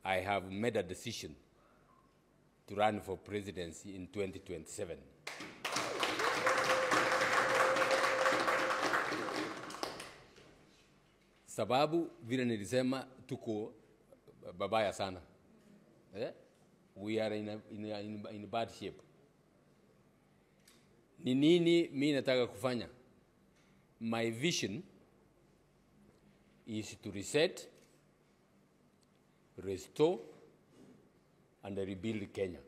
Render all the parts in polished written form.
I have made a decision to run for presidency in 2027. Sababu vile nilisema tuko babaya sana. Eh? We are in bad shape. Ni nini mimi nataka kufanya? My vision is to reset, restore and rebuild Kenya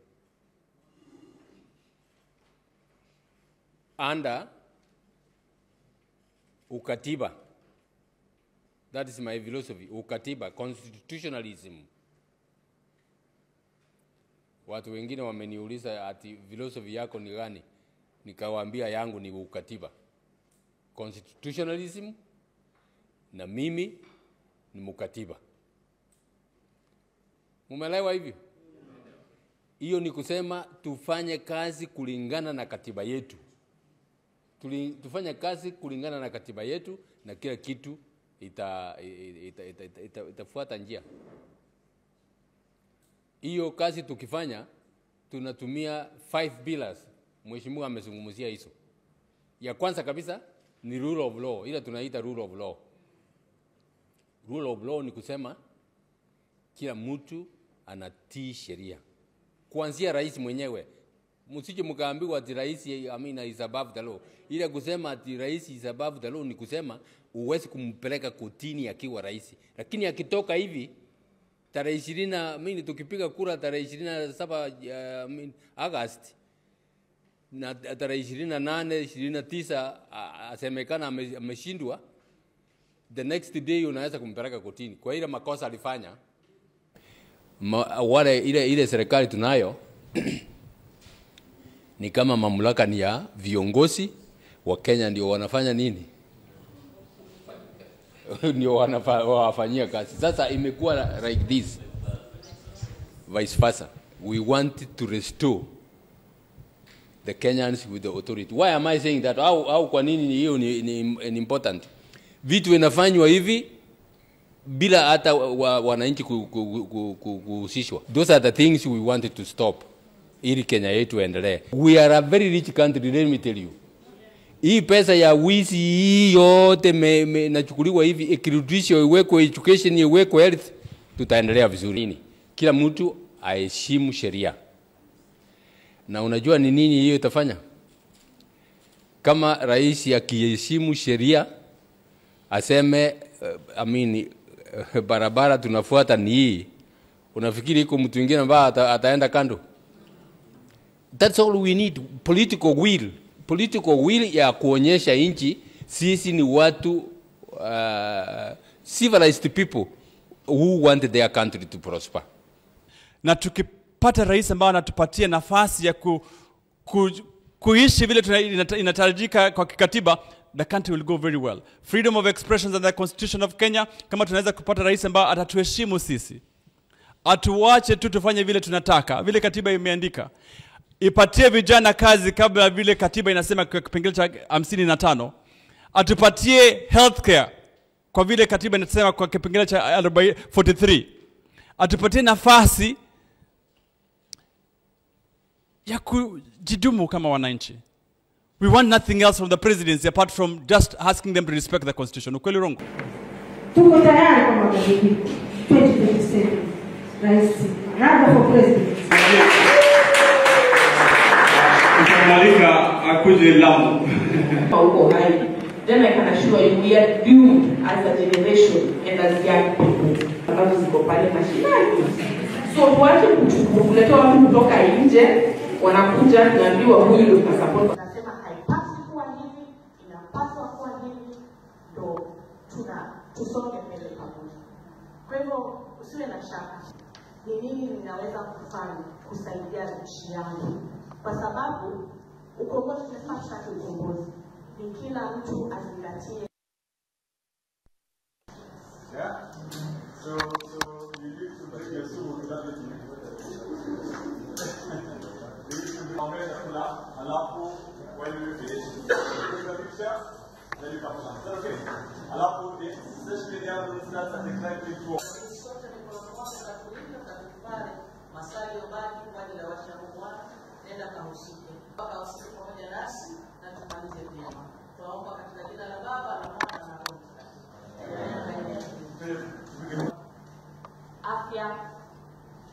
under ukatiba. That is my philosophy, ukatiba, constitutionalism. Watu wengine wameniuliza ati philosophy yako ni gani? Nikawaambia yangu ni ukatiba, constitutionalism, na mimi ni mukatiba. Mumeelewa hivyo? Hiyo ni kusema tufanye kazi kulingana na katiba yetu. Tufanye kazi kulingana na katiba yetu na kila kitu itafuata njia. Hiyo kazi tukifanya tunatumia 5 pillars. Mheshimiwa amezungumzia hizo. Ya kwanza kabisa ni rule of law, ila tunaita rule of law. Rule of law ni kusema kila mtu anatii sheria. Kuanzia rais mwenyewe. Msije mkaambiwa ati rais is above the law. Ila kusema ati rais is above the law ni kusema uwezi kumpeleka kotini akiwa rais. Lakini akitoka hivi tarehe 20 tukipiga kura tarehe 27 August na tarehe 28 29 asemekana ameshindwa, the next day unaweza kumpeleka kotini kwa ile makosa alifanya. Wale ile serikali tunayo ni kama mamlaka ni ya viongozi wa Kenya, ndio wanafanya nini? Ndio wanafanyia kazi. Sasa imekuwa like this, vice versa. We want to restore the Kenyans with the authority. Why am I saying that? Au kwa nini hiyo ni important? Vitu vinafanywa hivi bila hata wananchi kuhusishwa. Those are the things we wanted to stop ili Kenya yetu endelee. We are a very rich country, let me tell you. Hii pesa ya wizi yote nachukuliwa hivi, ikirudishwa iwekwe education, iwekwe health, tutaendelea vizuri. Kila mtu aheshimu sheria. Na unajua ni nini hiyo itafanya? Kama rais akiheshimu sheria, aseme barabara tunafuata ni hii, unafikiri iko mtu mwingine ambaye ataenda kando? That's all we need, political will. Political will ya kuonyesha nchi sisi ni watu civilized people who want their country to prosper. Na tukipata rais ambaye anatupatia nafasi ya kuishi vile inatarajika kwa kikatiba, the country will go very well. Freedom of expression and the Constitution of Kenya, kama tunaweza kupata rais ambaye atatuheshimu sisi, atuache tu tufanye vile tunataka, vile katiba imeandika. Ipatie vijana kazi kabla vile katiba inasema kwa kipengele cha 55. Atupatie healthcare kwa vile katiba inasema kwa kipengele cha 43. Atupatie nafasi ya kujidumu kama wananchi. We want nothing else from the presidency apart from just asking them to respect the constitution. Ukweli urongo? Tuko tayari kwa mabadiliko 2027. Rais Maraga for president. Utamwalika akuje Lamu. Huko hai. Then I can assure you we are doomed as a generation and as young people. Ambazo ziko pale mashinani. So tuache kuleta watu kutoka nje wanakuja tunaambiwa huyu ndio tunasupport. Nasema haipaswi kuwa hivi, inapaswa kuwa hivi, ndo tusonge mbele pamoja. Kwa hivyo usiwe na shaka. Ni nini ninaweza kufanya kusaidia nchi yangu? Kwa sababu ukombozi, tunasema tutaki ukombozi, ni kila mtu azingatie. Yeah. So you need to bring your suit to that meeting. You need to bring alafu when you finish, take the picture, then you come down. Is that okay? Alafu the session will start at exactly 2.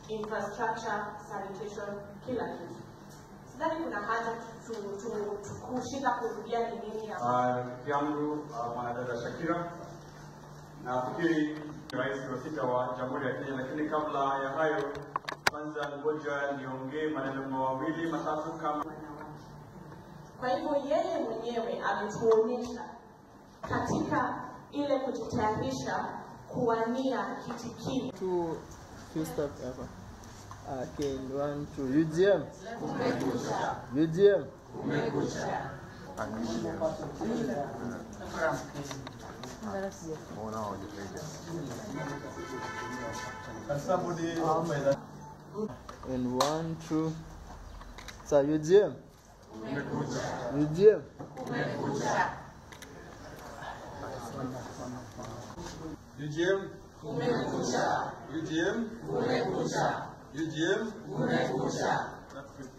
Infrastructure, sanitation, kila kitu. Sidhani kuna haja kushinda kurudia ni nini hapa. Rafiki yangu mwanadada Shakira, nafikiri rais wa sita wa Jamhuri ya Kenya, lakini kabla ya hayo, kwanza ngoja niongee maneno mawili matatu kama wanawake. Kwa hivyo yeye mwenyewe ametuonyesha katika ile kujitayarisha kuwania kiti kile. Two few steps hapa. Okay, one, two. UGM. UGM. And one, two. So UGM. UGM. UGM. UGM. UGM. That's good.